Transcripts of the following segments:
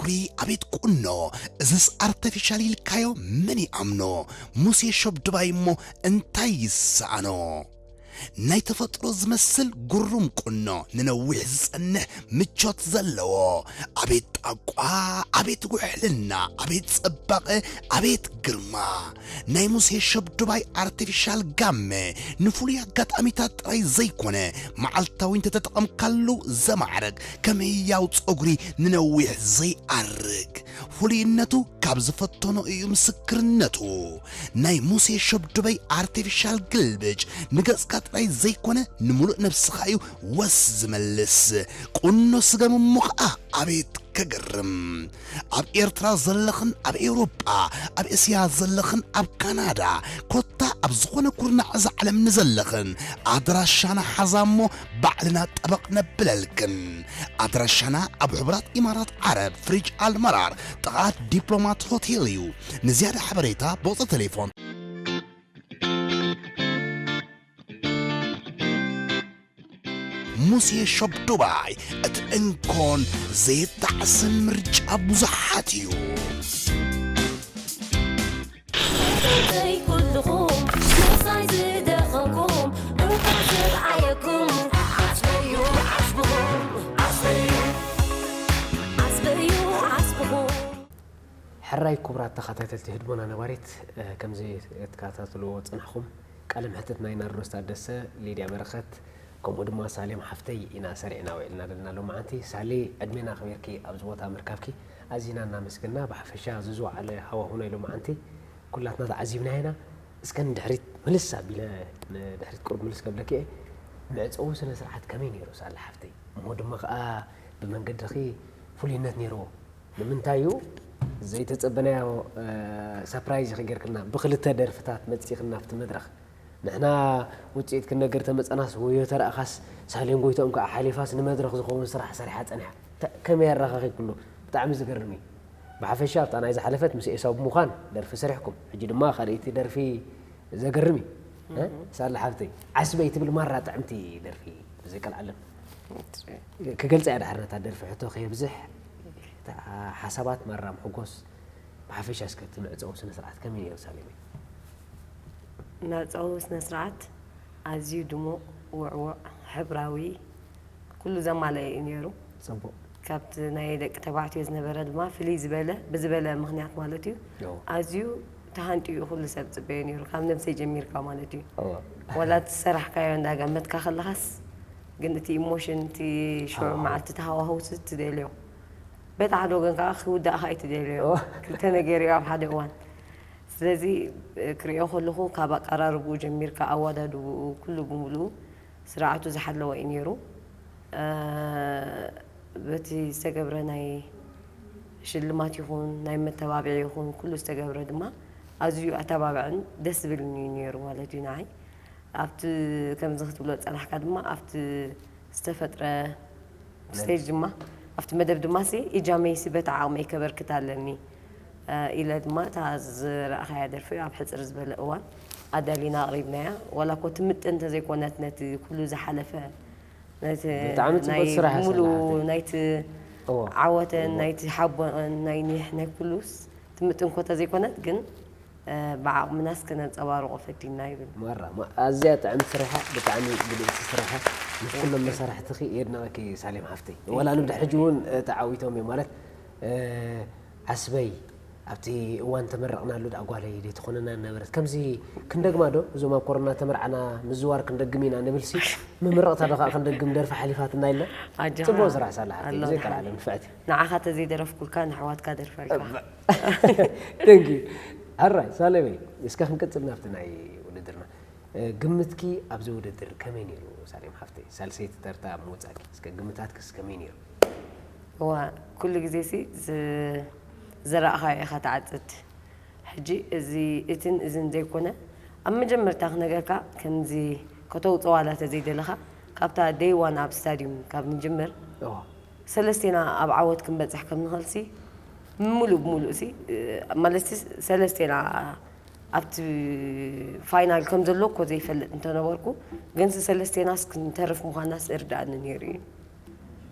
ጸጉሪ፣ ኣቤት ቁኖ፣ እዝስ ኣርተፊሻል ኢልካዮ መን ይኣምኖ? ሙሴ ሾብ ድባይ እሞ እንታይ ይሰኣኖ? ናይ ተፈጥሮ ዝመስል ግሩም ቁኖ፣ ንነዊሕ ዝጸንሕ ምቾት ዘለዎ። ኣቤት ጣቋ፣ ኣቤት ውሕልና፣ ኣቤት ጽባቐ፣ ኣቤት ግርማ። ናይ ሙሴ ሸብዱባይ ኣርቲፊሻል ጋመ ንፍሉይ ኣጋጣሚታት ጥራይ ዘይኮነ፣ መዓልታዊ እንተተጠቐምካሉ ዘማዕርግ፣ ከም ህያው ጸጉሪ ንነዊሕ ዘይኣርግ። ፍሉይነቱ ካብ ዝፈተኖ እዩ ምስክርነቱ። ናይ ሙሴ ሸብዱባይ ኣርቲፊሻል ግልብጭ ንገጽካ ጥራይ ዘይኮነ፣ ንምሉእ ነብስኻ እዩ ወስ ዝመልስ። ቁኖ ስገም እሞ ኸኣ ኣቤት ከገርም! ኣብ ኤርትራ ዘለኽን ኣብ ኤውሮጳ፣ ኣብ እስያ ዘለኽን ኣብ ካናዳ፣ ኮታ ኣብ ዝኾነ ኩርናዕ እዛ ዓለም ንዘለኽን፣ ኣድራሻና ሓዛ እሞ ባዕልና ጠበቕ ነብለልክን። ኣድራሻና ኣብ ሕቡራት ኢማራት ዓረብ፣ ፍሪጅ ኣልመራር፣ ጥቓ ዲፕሎማት ሆቴል እዩ። ንዝያዳ ሓበሬታ ብቑጽሪ ቴሌፎን። ሙሴ ሾፕ ዱባይ፣ እቲ እንኮን ዘይጣዕስን ምርጫ ብዙሓት እዩ። ኩልኹም ምሳይ ዝደኸምኩም፣ እንኳዕ ዝረኣየኩም፣ ዓስበዩ ዓስብኹም፣ ዓስበዩ፣ ዓስበዩ ዓስብኹም። ሕራይ ክቡራት ተኸታተልቲ ህድሞና ነባሪት፣ እ፣ ከምዚ እትከታተልዎ ዝጸናሕኩም ቃለ መሕትት ናይ ናርዶስ ታደሰ፣ ሊድያ በረኸት፣ ከምኡ ድማ ሳሌም ሓፍተይ ኢና ሰሪዕና ውዒልና ዘለና ሎማዓንቲ። ሳሊ፣ ዕድሜና ኣኽቢርኪ ኣብዚ ቦታ ምርካብኪ ኣዚና እናመስገና። ብሓፈሻ እዚ ዝወዓለ ሃዋሁና ሎማዓንቲ ኩላትና ተዓዚብናዮ ኢና። እስከ ንድሕሪት ምልስ ኣቢለ፣ ንድሕሪት ቁሩብ ምልስ ከብለኪ እየ። መዕጸዊ ስነ ስርዓት ከመይ ነይሩ ሳሊ ሓፍተይ? እሞ ድማ ከኣ ብመንገድኺ ፍሉይነት ነይርዎ። ንምንታይ እዩ ዘይተጸበናዮ፣ እ፣ ሳፕራይዝ ኢኺ ጌርክና፣ ብኽልተ ደርፍታት መጺእክና ኣብቲ መድረኽ። ንሕና ውጽኢት ክንነግር ተመጸናስ ወዮ ተረእኻስ ሳሌም ጎይትኦም ከኣ ሓሊፋስ ንመድረኽ ዝኸውን ስራሕ ሰሪሓ ጸኒሓ። ተ-፣ ከመይ ኣረኻኺብክሉ? ብጣዕሚ ዝገርም እዩ። ብሓፈሻ ኣብታ ናይ ዝሓለፈት ምስ ኤሳው ብምዃን ደርፊ ሰሪሕኩም፣ ሕጂ ድማ ካልኣይቲ ደርፊ ዘገርም እዩ። እ? እህ። ሳላ ሓብተይ፣ ዓስበይ ትብል ማራ ጥዕምቲ ደርፊ ብዘይ ቀልዓለም። እሺ። ክገልጻ እያ ድሓር ነታ ደርፊ፣ ሕቶ ከየብዝሕ፣ እታ ሓሳባት ማራ ምሕጎስ። ብሓፈሻ እስከ እቲ መዕጸዊ ስነ ስርዓት ከመይ ነይሩ ሳሌመይ? መዕጸዊ ስነ ስርዓት ኣዝዩ ድሙቕ፣ ውዕዉዕ፣ ሕብራዊ፣ ኩሉ ዘማልአ እዩ ነይሩ። ጽቡቕ። ካብቲ ናይ ደቂ ተባዕትዮ ዝነበረ ድማ ፍልይ ዝበለ፣ ብዝበለ ምኽንያት ማለት እዩ። ዮ። ኣዝዩ ተሃንጥዩ ኩሉ ሰብ ዝጽበዮ ነይሩ፣ ካብ ነብሰይ ጀሚርካ ማለት እዩ። እወ። ወላ እቲ ዝሰራሕካዮ እንዳገመትካ ከለኻስ፣ ግን እቲ ኢሞሽን፣ እቲ ሽዑ ኣዎ። መዓልቲ እቲ ሃዋህውስ ትደልዮ። በቲ ሓደ ወገን ከዓ ክውዳእኻ ኣይትደልዮ። እወ። ክልተ ነገር እዩ ኣብ ሓደ እዋን። ስለዚ፣ ክሪኦ ከለኹ ካብ ኣቀራርብኡ ጀሚርካ ኣወዳድብኡ ኩሉ ብምሉኡ ስርዓቱ ዝሓለወ እዩ ነይሩ። እ፣ በቲ ዝተገብረ ናይ ሽልማት ይኹን ናይ መተባብዒ ይኹን ኩሉ ዝተገብረ ድማ ኣዝዩ ኣተባብዕን ደስ ዝብልን እዩ ነይሩ ማለት እዩ ንዓይ። ኣብቲ ከምዚ ክትብሎ ዝጸናሕካ ድማ ኣብቲ ዝተፈጥረ መድ- ስቴጅ ድማ ኣብቲ መደብ ድማ ሲ ኢጃመይሲ በቲ ዓቕመይ ከበርክት ኣለኒ፣ እ፣ ኢለ ድማ እታ ዝረኣኻያ ደርፊ ኣብ ሕጽር ዝበለ እዋን ኣዳሊና ኣቕሪብናያ። ዋላ እኮ ትምጥን እንተዘይኮነት ነቲ ኩሉ ዝሓለፈ፣ ነቲ ብጣዕሚ ጽቡቕ ናይ ስራሕ ሙሉ ሰላም። ናይቲ እዎ። ዓወተን፣ እዎ። ናይቲ ሓቦን፣ ናይ ኒሕ፣ ናይ ኩሉስ ትምጥን እኮ እንተዘይኮነት ግን፣ እ፣ ብዓቕምናስ ክነንጸባርቖ ፈቲና ይብል። ማራ፣ ማ-፣ ኣዝያ ጥዕምቲ ስራሓ፣ ብጣዕሚ ብልጽቲ ስራሓ። ምስ ኩሎም መሳርሕትኺ የድንቐኪ ሳሌም ሓፍተይ። ዋላ ንብድሕሪ ሕጂ እውን፣ እ፣ ተዓዊቶም እዮም ማለት፣ እ፣ ዓስበይ ኣብቲ እዋን ተመረቕናሉ ደኣ ጓለይ ደይትኾነና ነበረት። ከምዚ ክንደግማ ዶ? እዞም ኣብ ኮሮና ተመርዓና ምዝዋር ክንደግም ኢና ንብልሲ፣ ምምርቕታ ዶ ኸዓ ክንደግም ደርፊ ሓሊፋትና ኢልና? ኣጆኻ። ጽቡቕ ስራሕ ሳላ ሓፍተይ፣ ኣሎ ብዘይ ድሓን። ቀልዓለም ንፍዕቲ። ንዓኻ ተዘይደረፍኩልካ ንኣሕዋትካ ደርፈልካ። እባ። Thank you። ሕራይ፣ ሳሌመይ፣ እስከ ክንቅጽል ናብቲ ናይ ውድድርና። እ፣ ግምትኪ ኣብዚ ውድድር ከመይ ነይሩ ሳሌም ሓፍተይ? ሳልሰይቲ ተርታ ምውጻእኪ፣ እስከ ግምታትክስ ከመይ ነይሩ? እዋ፣ ኩሉ ግዜ ሲ ዝ-፣ ዝረኣኻዮ ኢኻ ትዓጽድ። ሕጂ እዚ እትን እዝን ዘይኮነ፣ ኣብ መጀመርታ ክነገርካ፣ ከምዚ ከተውጽኦ ዋላ ተዘይደለኻ፣ ካብታ ደይ ዋን ኣብ ስታድዩም ካብ ንጅምር፣ እዋ። ሰለስቴና ኣብ ዓወት ክንበጽሕ ከም ንኽእልሲ፣ ምሉእ ብምሉእሲ፣ እ፣ ማለትሲ ሰለስቴና ኣብቲ ፋይናል ከም ዘሎ እኮ ዘይፈልጥ እንተነበርኩ፣ ግንሲ ሰለስቴናስ ክንተርፍ ምዃናስ እርድኣኒ ነይሩ እዩ።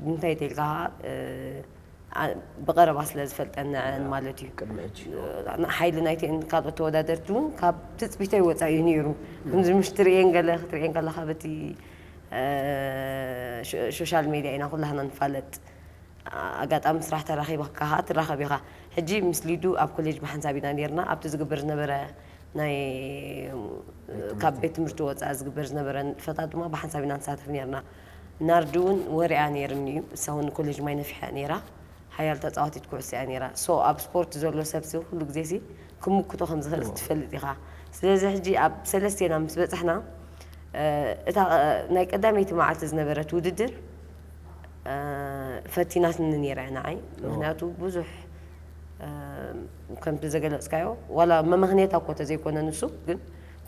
እንታይ ተልካ፣ እ፣ ብቐረባ ስለ ዝፈልጠን ንዐን ማለት እዩ። ሓይሊ ናይተን ካልኦት ተወዳደርቲ እውን ካብ ትፅቢተይ ወፃኢ እዩ ነይሩ። ከምዚ ምሽ ትርእየን ገለ ክትርእየን ከለኻ በቲ ሶሻል ሜድያ ኢና ኩላህና ንፋለጥ። ኣጋጣሚ ስራሕ ተራኺብካ ትራኸብ ኢኻ። ሕጂ ምስ ሊዱ ኣብ ኮሌጅ ብሓንሳብ ኢና ነርና። ኣብቲ ዝግበር ዝነበረ ናይ ካብ ቤት ትምህርቲ ወፃኢ ዝግበር ዝነበረ ንጥፈታት ድማ ብሓንሳብ ኢና ንሳተፍ ነርና። ናርዲ እውን ወሪኣ ነይርኒ እዩ። እሳ እውን ኮሌጅ ማይ ነፊሓ ነይራ። ሓያል ተፃዋቲት ኩዕሶ እያ ነይራ። ሶ ኣብ ስፖርት ዘሎ ሰብ ሲ ኩሉ ግዜ ሲ ክምክቶ ከም ዝኽእል ትፈልጥ ኢኻ። ስለዚ ሕጂ ኣብ ሰለስቴና ምስ በፃሕና እታ ናይ ቀዳመይቲ መዓልቲ ዝነበረት ውድድር ፈቲናትኒ ነይራ እያ ንዓይ። ምክንያቱ ብዙሕ ከምቲ ዘገለፅካዮ ዋላ መመኽንየታ እኮ ተዘይኮነ ንሱ ግን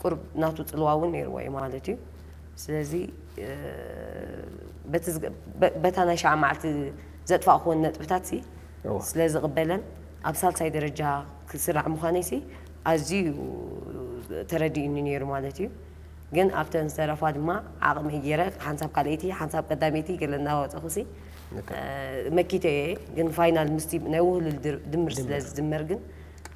ቁርብ ናቱ ፅልዋ እውን ነይርዎ እዩ ማለት እዩ። ስለዚ በታ ናይ ሸዓ መዓልቲ ዘጥፋእክዎን ነጥብታት ሲ ስለ ዝቕበለን ኣብ ሳልሳይ ደረጃ ክስራዕ ምዃነይ ሲ ኣዝዩ ተረዲኡኒ ነይሩ ማለት እዩ። ግን ኣብተን ዝተረፋ ድማ ዓቕመይ ገይረ ሓንሳብ ካልኣይቲ ሓንሳብ ቀዳመይቲ ገለ እናወፀኹ ሲ መኪተ እየ። ግን ፋይናል ምስቲ ናይ ውህሉል ድምር ስለ ዝድመር ግን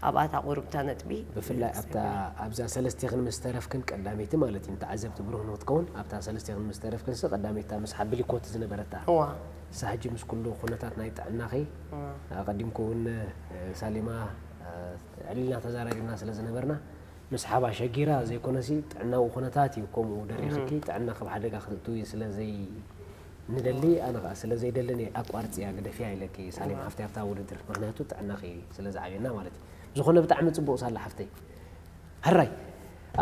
ኣብኣታ ቁሩብታ ነጥቢ ብፍላይ ኣብታ ኣብዛ ሰለስቴኽን ምስ ተረፍክን ቀዳመይቲ ማለት እዩ ንተዓዘብቲ ብሩህ ንክትከውን ኣብታ ሰለስቴኽን ምስ ተረፍክን ሲ ቀዳመይቲ ምስ ሓብሊ ኮት ዝነበረታ እዋ እሳ ሕጂ ምስ ኩሉ ኩነታት ናይ ጥዕናኺ ኣቐዲምኩ እውን ሳሌማ ዕሊልና ተዛራሪብና ስለ ዝነበርና ምስ ሓባ ሸጊራ ዘይኮነሲ ጥዕናዊ ኩነታት እዩ ከምኡ ደሪኽኪ ጥዕና ካብ ሓደጋ ክትእትዊ ስለ ዘይ ንደሊ ኣነ ከዓ ስለ ዘይደልን እየ ኣቋርፅያ ግደፍያ ኢለኪ ሳሌም ሓፍተይ ኣብታ ውድድር ምክንያቱ ጥዕናኺ ስለ ዝዓብየና ማለት እዩ ዝኾነ ብጣዕሚ ፅቡቅ ሳላ ሓፍተይ ሕራይ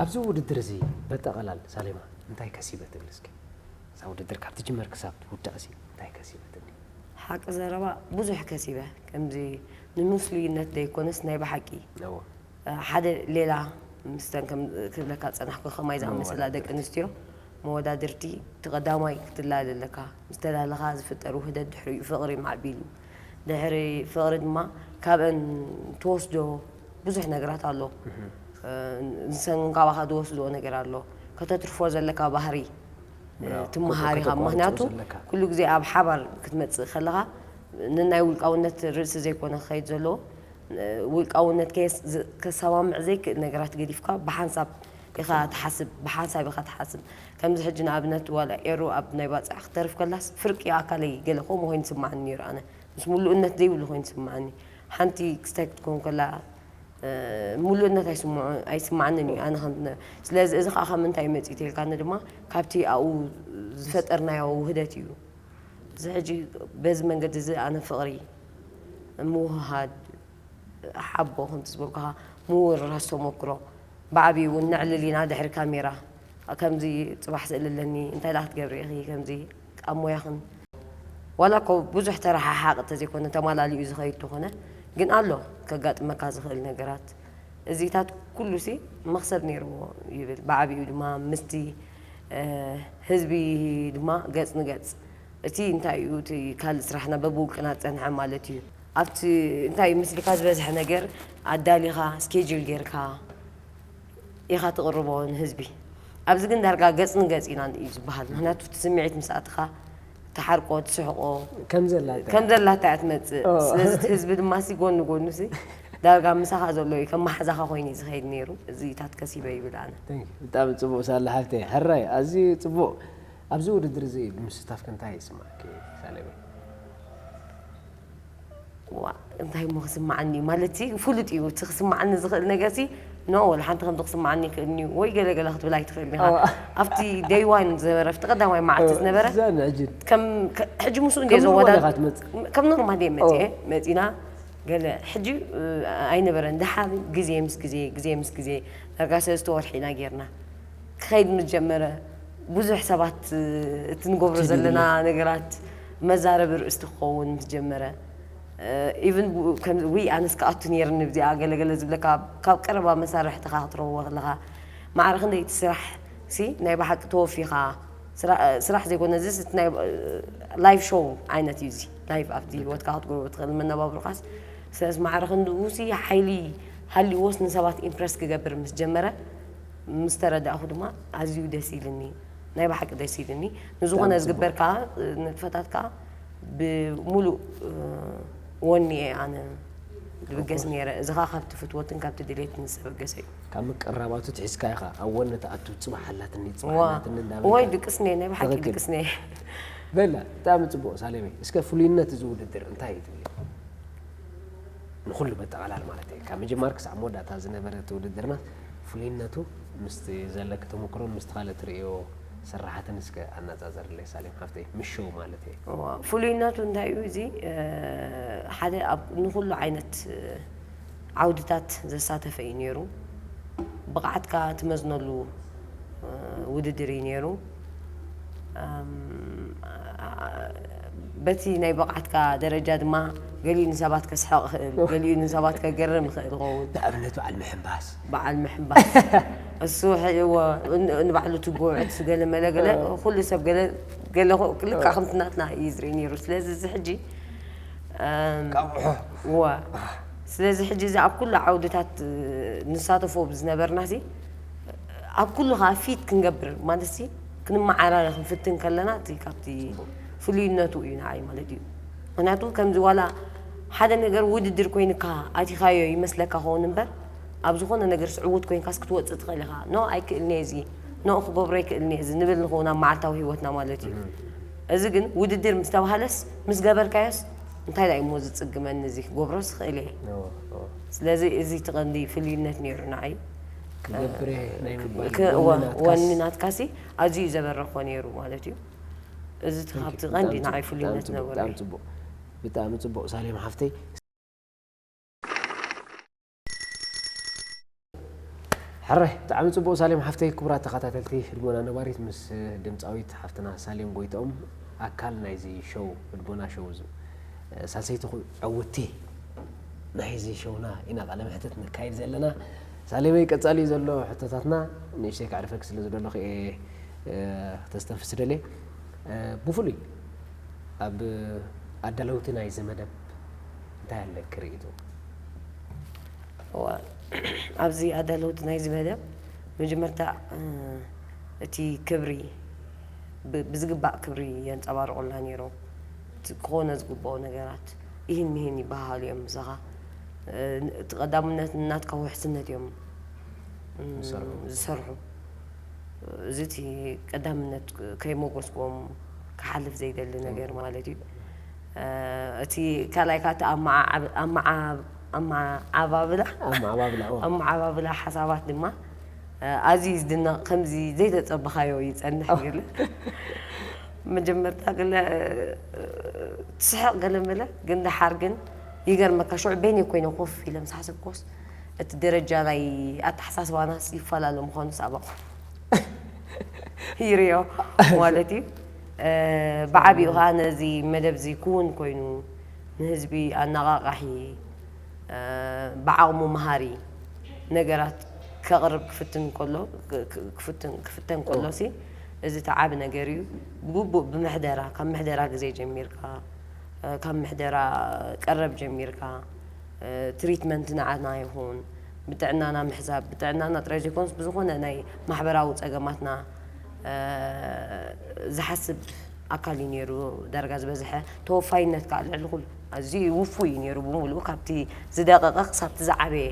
ኣብዚ ውድድር እዚ በጠቐላል ሳሌማ እንታይ ከሲበ ትብል እስኪ እዛ ውድድር ካብ ትጅመር ክሳብ ትውዳእ ሲ እንታይ ከሲበ ትብል ሓቂ ዘረባ ብዙሕ ከሲበ ከምዚ ንምስሉይነት ዘይኮነስ ናይ ብሓቂ ሓደ ሌላ ምስተን ክብለካ ዝፀናሕኩ ከማይ ዝኣመሰላ ደቂ ኣንስትዮ መወዳድርቲ እቲ ቀዳማይ ክትላለ ኣለካ። ምስ ተላለኻ ዝፍጠር ውህደት ድሕሪኡ ፍቕሪ ማዕቢሉ። ድሕሪ ፍቕሪ ድማ ካብአን ትወስዶ ብዙሕ ነገራት ኣሎ። ንሰን ካባኻ ዝወስድኦ ነገር ኣሎ። ከተትርፎ ዘለካ ባህሪ ትመሃር ኢኻ። ምክንያቱ ኩሉ ግዜ ኣብ ሓባር ክትመፅእ ከለኻ ንናይ ውልቃውነት ርእሲ ዘይኮነ ክኸይድ ዘለዎ ውልቃውነት ከሰማምዕ ዘይክእል ነገራት ገዲፍካ ብሓንሳብ ኢኻ ትሓስብ፣ ብሓንሳብ ኢኻ ትሓስብ። ከምዚ ሕጂ ንኣብነት ዋላ ኤሩ ኣብ ናይ ባፅዕ ክተርፍ ከላስ ፍርቂ ኣካለይ ገለ ከምኡ ኮይኑ ይስማዓኒ ነይሩ። ኣነ ምስ ሙሉእነት ዘይብሉ ኮይኑ ይስማዓኒ። ሓንቲ ክስታይ ክትከውን ከላ ሙሉእነት ኣይስምዓንን እዩ። ኣነ ስለዚ እዚ ከዓ ካብ ምንታይ መፂኡ ተልካኒ ድማ ካብቲ ኣብኡ ዝፈጠርናዮ ውህደት እዩ። እዚ ሕጂ በዚ መንገዲ እዚ ኣነ ፍቕሪ ምውህሃድ ሓቦ ከምቲ ዝበልኩኻ ምውርራስ ተመክሮ ብዓብዩ እውን ነዕልል ኢና ድሕሪ ካሜራ ከምዚ ፅባሕ ስእሊ ኣለኒ እንታይ ዳ ክትገብሪ ኢኺ ከምዚ ኣብ ሞያኽን ዋላ እኮ ብዙሕ ተረሓሓቕ እንተዘይኮነ ተማላሊኡ ዝኸይድ ተኾነ ግን ኣሎ ከጋጥመካ ዝኽእል ነገራት እዚታት ኩሉ ሲ መኽሰብ ነይርዎ ይብል ብዓብኡ ድማ ምስቲ ህዝቢ ድማ ገፅ ንገፅ እቲ እንታይ እዩ እቲ ካልእ ስራሕና በብውልቅና ዝፀንሐ ማለት እዩ ኣብቲ እንታይ ምስልካ ዝበዝሐ ነገር ኣዳሊኻ ስኬጅል ጌርካ ኢኻ ትቕርቦ ንህዝቢ ኣብዚ ግን ዳርጋ ገፅ ንገፅ ኢና እዩ ዝበሃል ምክንያቱ እቲ ስምዒት ምስ ኣትኻ ትሓርቆ ትስሕቆ ከም ዘላታ እያ ትመፅእ ስለዚ እቲ ህዝቢ ድማ ሲ ጎኒ ጎኑ ሲ ዳርጋ ምሳኻ ዘሎ እዩ ከም ማሓዛኻ ኮይኑ እዩ ዝኸይድ ነይሩ እዚታት ከሲበ ይብል ኣነ ብጣዕሚ ፅቡቅ ሳላ ሓፍተይ ሕራይ ኣዝዩ ፅቡቅ ኣብዚ ውድድር እዚ ብምስታፍኪ እንታይ ይስማዕኪ ሳሌመይ ዋ እንታይ እሞ ክስማዓኒ ማለት ሲ ፍሉጥ እዩ እቲ ክስማዓኒ ዝኽእል ነገር ሲ ኖ ወላ ሓንቲ ከምዚ ክስማዓኒ ይኽእልኒ እዩ ወይ ገለ ገለ ክትብል ኣይትኽእልን ኢኻ ኣብቲ ደይ ዋን ዝነበረ ኣብቲ ቀዳማይ መዓልቲ ዝነበረ ከም ሕጂ ምስኡ እንደ ዘወዳ ከም ኖርማል እየ መፅአ መፂና ገለ ሕጂ ኣይነበረን ደሓር ግዜ ምስ ግዜ ግዜ ምስ ግዜ ዳርጋ ሰለስተ ወርሒ ኢና ጌርና ክኸይድ ምስ ጀመረ ብዙሕ ሰባት እቲ ንገብሮ ዘለና ነገራት መዛረቢ ርእስቲ ክኸውን ምስ ጀመረ even ውይ ኣነስ ክኣቱ ነይርኒ ብዚኣ ገለገለ ዝብለካ ካብ ቀረባ መሳርሕትኻ ክትረኽቦ ከለኻ ማዕረ ክንደይ እቲ ስራሕ ሲ ናይ ብሓቂ ተወፊኻ ስራሕ ዘይኮነ እዚ ናይ live show ዓይነት እዩ እዚ live ኣብቲ ህይወትካ ክትገብሮ ትኽእል መነባብሮኻስ ስለዚ ማዕረ ክንድኡ ሲ ሓይሊ ሃልዎስ ንሰባት ኢምፕረስ ክገብር ምስ ጀመረ ምስ ተረዳእኹ ድማ ኣዝዩ ደስ ኢልኒ ናይ ብሓቂ ደስ ኢልኒ ንዝኾነ ዝግበር ከዓ ንጥፈታት ከዓ ብሙሉእ ወኒ እየ ኣነ ዝብገስ ነይረ። እዚ ኸኣ ካብቲ ፍትወትን ካብቲ ድሌትን ዝተበገሰ እዩ። ካብ ምቅርራብ ኣትሒዝካ ኢኻ ኣብ ወኒ ትኣቱ። ጽባሕ ኣላትኒ፣ ጽባሕ ዋ፣ ኣላትኒ እንዳበልካ። እዋይ ድቅስ ነየ፣ ናይ ብሓቂ ትኽክል። ድቅስ ነየ። በላ፣ ብጣዕሚ ጽቡቕ ሳሌመይ። እስከ ፍሉይነት እዚ ውድድር እንታይ እዩ ትብሊ? ንኹሉ በጠቓላል ማለት እየ። ካብ ምጅማር ክሳዕ መወዳእታ ዝነበረ እቲ ውድድርና ፍሉይነቱ ምስቲ ዘለኪ ተመክሮን ምስቲ ካልእ ትርእዮ ስራሓትን እስከ ኣነጻጽርለይ ሳሌም ሓፍተይ፣ ምስ ሾው ማለት እየ። እዋ፣ ፍሉይነቱ እንታይ እዩ? እዚ፣ እ፣ ሓደ ኣብ ንኹሉ ዓይነት፣ እ፣ ዓውድታት ዘሳተፈ እዩ ነይሩ። ብቕዓትካ ትመዝነሉ፣ እ፣ ውድድር እዩ ነይሩ። እም፣ በቲ ናይ ብቕዓትካ ደረጃ ድማ ገሊኡ ንሰባት ከስሕቕ ይኽእል፣ ገሊኡ ንሰባት ከገርም ይኽእል ይኸውን። ንኣብነት በዓል ምሕንባስ። በዓል ምሕንባስ። እሱ ሕ-፣ እወ፣ ን-፣ ንባዕሉ እቲ ጉዕት ገለ መለ ገለ፣ ኩሉ ሰብ ገለ፣ ገለ ኹ-፣ ልክዕ ከምቲ ናትና እዩ ዝርኢ ነይሩ። ስለዚ እዚ ሕጂ፣ እም፣ ቃውሖ። እወ። ስለዚ ሕጂ እዚ ኣብ ኩሉ ዓውድታት፣ እ፣ ንሳተፎ ብዝነበርና ሲ፣ ኣብ ኩሉ ኸዓ ፊት ክንገብር፣ ማለት ሲ፣ ክንመዓራረ ክንፍትን ከለና፣ እቲ ካብቲ ፍሉይነቱ እዩ ንዓይ ማለት እዩ። ምኽንያቱ ከምዚ ዋላ ሓደ ነገር ውድድር ኮይንካ ኣቲኻዮ ይመስለካ ኸውን እምበር፣ ኣብ ዝኾነ ነገር ስዕውት ኮይንካስ ክትወጽእ ትኽእል ኢኻ። ኖ ኣይክእልን እየ እዚ፣ ኖ ክገብሮ ኣይክእልን እየ እዚ ንብል ንኸውን ኣብ መዓልታዊ ህይወትና ማለት እዩ። እም። እዚ ግን ውድድር ምስ ተባህለስ፣ ምስ ገበርካዮስ፣ እንታይ ደኣ እዩ እሞ ዝጽግመኒ እዚ ክገብሮስ እኽእል እየ። እወ፣ እወ። ስለዚ እዚ እቲ ቀንዲ ፍልይነት ነይሩ ንዓይ። ክገብር እየ ናይ ምባል ክ-፣ እወ፣ ወኒ ናትካስ? ወኒ ናትካሲ ኣዝዩ እዩ ዘበረኾ ነይሩ ማለት እዩ። እዚ እቲ Thank you። ካብቲ ቀንዲ ብጣዕሚ ንዓይ ጽቡቕ፣ ፍልይነት ብጣዕሚ ጽቡቕ፣ ነበረ። ብጣዕሚ ጽቡቕ፣ ብጣዕሚ ጽቡቕ ሳሌም ሓፍተይ። ሕራይ፣ ብጣዕሚ ጽቡቕ ሳሌም ሓፍተይ። ክቡራት ተኸታተልቲ ህድሞና ነባሪት ምስ ድምጻዊት ሓፍትና ሳሌም ጎይትኦም ኣካል ናይዚ ሾው፣ ህድሞና ሾው፣ ዝ-፣ ሳልሰይቲ ኩ-፣ ዕውቲ ናይዚ ሾውና ኢና ቃለ መሕትት ነካይድ ዘለና። ሳሌመይ፣ ቀጻሊ ዘሎ ሕቶታትና ንእሽተይ ከዕርፈኪ ስለ ዝደለኹ እየ፣ እ፣ ክተስተንፍሲ ደልየ። እ፣ ብፍሉይ ኣብ ኣዳለውቲ ናይዚ መደብ እንታይ ኣለኪ ርእይቶ? እዋ፣ ኣብዚ ኣዳለውቲ ናይዚ መደብ መጀመርታ፣ እ፣ እቲ ክብሪ ብ-፣ ብዝግባእ ክብሪ የንጸባርቑልና ነይሮም። እቲ ክኾነ ዝግብኦ ነገራት ይህን ምሂን ይበሃሃሉ እዮም ምሳኻ። እ፣ እቲ ቀዳምነት ናትካ ውሕስነት እዮም፣ እ፣ ዝሰርሑ። ዝሰርሑ። እዚ እቲ ቀዳምነት ከይመጎስክዎም ክሓልፍ ዘይደሊ ነገር ማለት እዩ። እ፣ እቲ ካልኣይ ከኣ እቲ ኣመዓዓብ-፣ ኣመዓብ-፣ ኣመዓባብላ፣ ኣመዓባብላ፣ እዎ። ኣመዓባብላ ሓሳባት ድማ፣ እ፣ ኣዝዩ እዩ ዝድነቕ። ከምዚ ዘይተጸበኻዮ ይጸንሕ ገለ። መጀመርታ ገለ፣ እ፣ ትስሕቕ ገለ መለ፣ ግን ደሓር ግን ይገርመካ፣ ሽዑ በይነይ ኮይነ ኮፍ ኢለ ምስ ሓሰብኩዎስ፣ እቲ ደረጃ ናይ ኣተሓሳስባናስ ይፈላለ ምዃኑስ ኣባኹ ይርእዮ ማለት እዩ። እ፣ ብዓቢኡ ኸኣ ነዚ መደብ እዚ ክውን ኮይኑ ንህዝቢ ኣነቓቓሒ፣ እ፣ ብዓቕሙ መሃሪ ነገራት ከቕርብ ክፍትን ከሎ፣ ክ-፣ ክ-፣ ክፍትን፣ ክፍተን ከሎ ሲ፣ እዚ እቲ ዓቢ ነገር እዩ። ብግቡእ ብምሕደራ፣ ካብ ምሕደራ ግዜ ጀሚርካ፣ እ፣ ካብ ምሕደራ ቀረብ ጀሚርካ፣ እ፣ ትሪትመንት ንዓና ይኹን፣ ብጥዕናና ምሕሳብ፣ ብጥዕናና ጥራይ ዘይኮነስ ብዝኾነ ናይ ማሕበራዊ ጸገማትና፣ እ፣ ዝሓስብ ኣካል እዩ ነይሩ። ዳርጋ ዝበዝሐ ተወፋይነት ከኣ ልዕሊ ኩሉ ኣዝዩ ውፉይ እዩ ነይሩ። ብምሉኡ ካብቲ ዝደቐቐ ክሳብቲ ዝዓበየ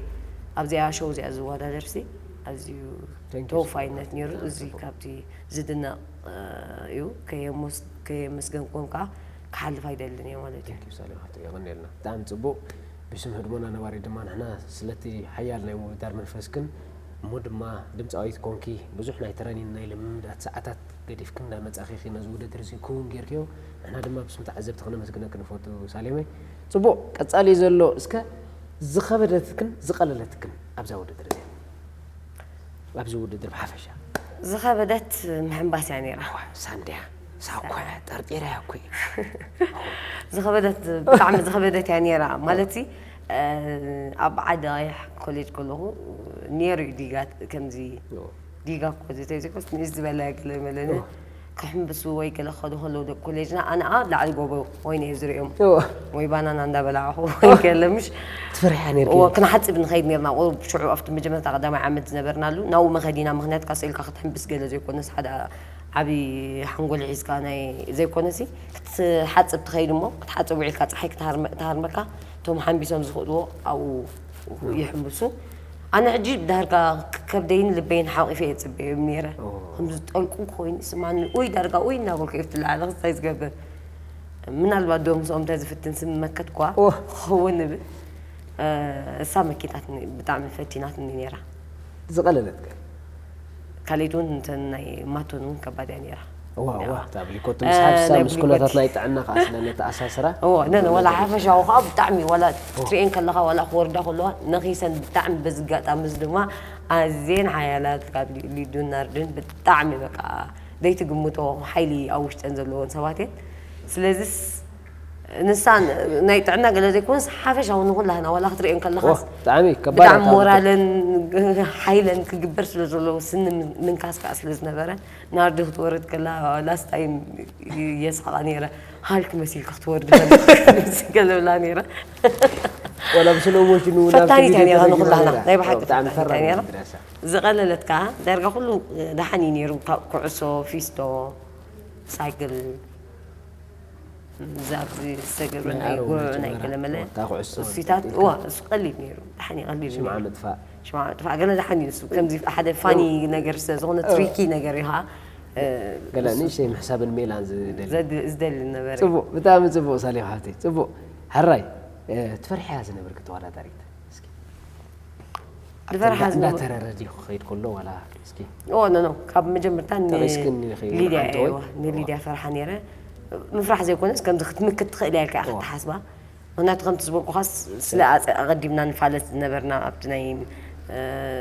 ኣብዚኣ ሾው እዚኣ ዝወዳደርሲ ኣዝዩ Thank you so ተወፋይነት much። ነይሩ። ብጣዕሚ እዚ ጽቡቕ። ካብቲ ዝድነቕ፣ እ፣ እዩ። ከየሞስ-፣ ከየመስገንኩም ከኣ ክሓልፍ ኣይደልን እየ ማለት እዩ። Thank you ሳሌም ሓፍተይ፣ የቐንየልና። ብጣዕሚ ጽቡቕ። ብስም ህድሞና ነባሪ ድማ ንሕና ስለቲ ሓያል ናይ ምውድዳር መንፈስክን እሞ ድማ ድምጻዊት ኮንኪ ብዙሕ ናይ ትረኒን ናይ ልምምዳት ሰዓታት ገዲፍክን እንዳመጻኺ ነዚ ውድድር እዚ ክውን ጌርክዮ፣ ንሕና ድማ ብስም ተዓዘብቲ ክነመስግነኪ ንፈቱ ሳሌመይ። ጽቡቕ፣ ቀጻሊ ዘሎ እስከ ዝኸበደትክን ዝቐለለትክን ኣብዛ ውድድር እዚኣ? ኣብዚ ውድድር ብሓፈሻ? ዝኸበደት ምሕንባስ እያ ነይራ። እዋ፣ ሳንድያ፣ ሳኳ፣ ጠርጢረያ እኮ እየ። ዝኸበደት፣ ብጣዕሚ ዝኸበደት እያ ነይራ። ማለትሲ፣ እ፣ ኣብ ዓዲ ቀይሕ ኮሌጅ ከለኹ ነይሩ እዩ ዲጋ፣ ከምዚ ኦ። ዲጋ እኮ እዚ ተይዘይኮስ ንእስ ዝበለ ገለ መለነ ኦ። ክሕምብሱ ወይ ገለ ክኸዱ ከለዉ ደቂ ኮሌጅና፣ ኣነ ኣብ ላዕሊ ጎቦ ኮይነ እየ ዝርእዮም። ኦ። ወይ ባናና እንዳበላዕኹ ወይ ገለ ምሽ ትፈርሕያ ነይርኪ? እዎ፣ ክንሓጽብ ንኸይድ ነርና። ቁሩብ ሽዑ ኣብቲ መጀመርታ ቀዳማይ ዓመት ዝነበርናሉ ናብኡ መኸዲና፣ ምኽንያት ካሰ ኢልካ ክትሕምብስ ገለ ዘይኮነስ ሓደ ዓብዪ ሓንጎል ሒዝካ ናይ ዘይኮነሲ ክትሓጽብ ትኸይድ እሞ ክትሓጽብ ውዒልካ ጸሓይ ክትሃርመ- ክትሃርመካ እቶም ሓንቢሶም ዝኽእልዎ ኣብኡ ይሕምብሱ። ኣነ ሕጂ ዳርጋ ከብደይን ልበይን ሓቂፈ እየ ዝጽበዮም ነይረ። ከምዚ ጠልቁ ኮይኑ ይስማኒ፣ ኡይ ዳርጋ ኡይ እናበልኩ እየ ብትለዓለ ክስታይ ዝገብር። ምናልባት ዶ ምስኦም እንተዝፍትን ስም መከትኳ ክኸውን እብል። እሳ መኪናትኒ፣ ብጣዕሚ ፈቲናትኒ ነይራ። ዝቐለለትከ? ካልኣይቲ እውን እንተን ናይ ማቶን እውን ከባድ እያ ነይራ። እዋ እዋ፣ እታ ብሊኮቶ ምስ ሓፍሳ ምስ ኩነታት ናይ ጥዕና ከዓ ስለ ነተኣሳስራ። እዎ ነነ ዋላ ሓፈሻዊ ከዓ ብጣዕሚ ዋላ ትሪኤን ከለኻ ዋላ ክወርዳ ከለዋ ነኺሰን ብጣዕሚ በዚ ኣጋጣሚ እዚ ድማ ኣዝየን ሓያላት ካብ ሊ- ሊዱን ናርድን ብጣዕሚ በቃ ዘይትግምቶ ሓይሊ ኣብ ውሽጠን ዘለዎን ሰባት እየን። ስለዚስ ንሳን ናይ ጥዕና ገለ ዘይኮነስ ሓፈሻዊ ንኩላህና ዋላ ክትሪኤን ከለኻስ ብጣዕሚ ሞራለን ሓይለን ክግበር ስለ ዘለዎ ስኒ ምንካስ ከዓ ስለ ዝነበረ ናርዲ ክትወርድ ከላ ላስት ታይም የስሓቃ ነይረ። ሃልክ መሲልካ ክትወርድ ገለብላ ነይረ። ወላ ብስለ ሞሽኑ ፈታኒት እያ ነይራ ንኩላህና ናይ ብሓቂ ፈታኒት እያ ነይራ። ዝቐለለት ከዓ ዳርጋ ኩሉ ደሓን እዩ ነይሩ። ካብ ኩዕሶ፣ ፊስቶ፣ ሳይክል እዛ ኣብዚ ዝተገብረ ናይ ናይ ዓረቡ ጉዕ ናይ መጀመርያ ገለመለ ወታ ኩዕሶ እሱታት ጠቂልካ። እዋ እሱ ቀሊል ነይሩ። ደሓን እዩ ቀሊል ሽምዓ ነይሩ። ምጥፋእ። ሽምዓ ምጥፋእ ገለ ደሓን እዩ እሱ ከምዚ ሓደ ፋኒ ነገር ስለ ዝኾነ ትሪኪ ነገር እዩ ኸዓ ገለ ንእሽተይ ምሕሳብን ሜላን ዝደሊ። ዘድ- ዝደሊ ነበረ። ፅቡቅ ብጣዕሚ ፅቡቅ ሳሌም ሓፍተይ ፅቡቅ። ሕራይ ትፈርሕያ ዝነበርኪ ተወዳዳሪት እስኪ ዝፈርሓ ዝነበ- እንዳተረረ ድዩ ክኸይድ ከሎ ዋላ እስኪ ኦ ኖ ኖ ካብ መጀመርታ ን- ጠቂስክኒ ንኸይድ ሊድያ ንዓንተወይ? እየዋ ንሊድያ ፈርሓ ነይረ። ምፍራሕ ዘይኮነስ ከምዚ ክትምክት ትኽእል እያ ኢልካ ኢኻ ትሓስባ። ምክንያቱ ከምቲ ዝበልኩኻስ ስለ ኣፀ- ኣቐዲምና ንፋለጥ ዝነበርና ኣብቲ ናይ እ፣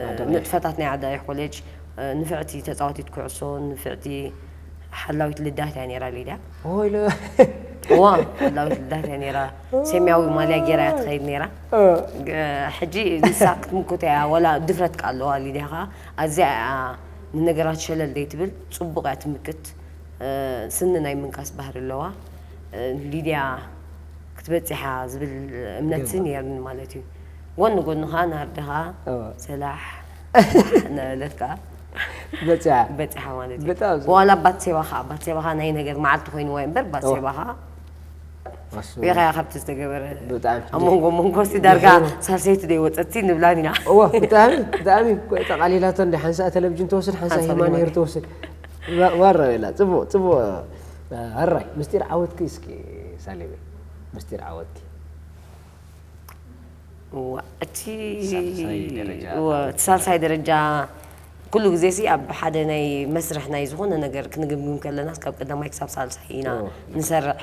ኣደባይ። ንጥፈታት ናይ ዓዳይ ኮሌጅ እ፣ ንፍዕቲ ተፃዋቲት ኩዕሶ ንፍዕቲ ሓላዊት ልዳት እያ ነይራ ሊድያ። ኦይ ለ- እዋ ሓላዊት ልዳት እያ ነይራ። ሰማያዊ ማልያ ገይራ እያ ትኸይድ ነይራ። እ፣ ሕጂ ንሳ ክትምክት እያ ዋላ ድፍረት ከ ኣለዋ ሊድያ ከ ኣዝያ እያ ንነገራት ሸለል ዘይትብል ፅቡቕ እያ ትምክት። ስኒ ናይ ምንካስ ባህሪ ኣለዋ። ሊድያ ክትበፂሓ ዝብል እምነት ሲ ነርኒ ማለት እዩ። ጎኒ ጎኒ ከዓ ናርዲ ከዓ ሰላሕ ሰላሕ እናበለት ከዓ በፂሓ በፂሓ ማለት እዩ። በጣም ጽቡቅ። ዋላ ባትሴባ ከዓ ባትሴባ ከዓ ናይ ነገር መዓልቲ ኮይንዋ እምበር ባትሴባ ከዓ ኣሱ- ወይ ከዓ ካብቲ ዝተገበረ ብጣዕሚ ኣብ መንጎ መንጎ ሲ ዳርጋ ሳልሰይቲ ደይ ወፀቲ ንብላን ኢና። እዋ ብጣዕሚ ብጣዕሚ ጠቃሊላቶ እንደ ሓንሳ ቴሌቪዥን ተወስድ ሓንሳ ሓንሳ ሂማን ቴሌቪዥን። ሄር ተወስድ። ዋራ ቤላ ጽቡቅ ጽቡቅ። ኣራይ ምስጢር ዓወትኪ እስኪ ሳሌመ ምስጢር ዓወትኪ። እዋ፣ እቲ ሳልሳይ ደረጃ እዋ፣ ዓወት። እቲ ሳልሳይ ደረጃ ኩሉ ግዜ ሲ ኣብ ሓደ ናይ መስርሕ ናይ ዝኾነ ነገር ክንግምግም ከለና ካብ ቀዳማይ ክሳብ ሳልሳይ ኢና እዎ። ንሰርሕ።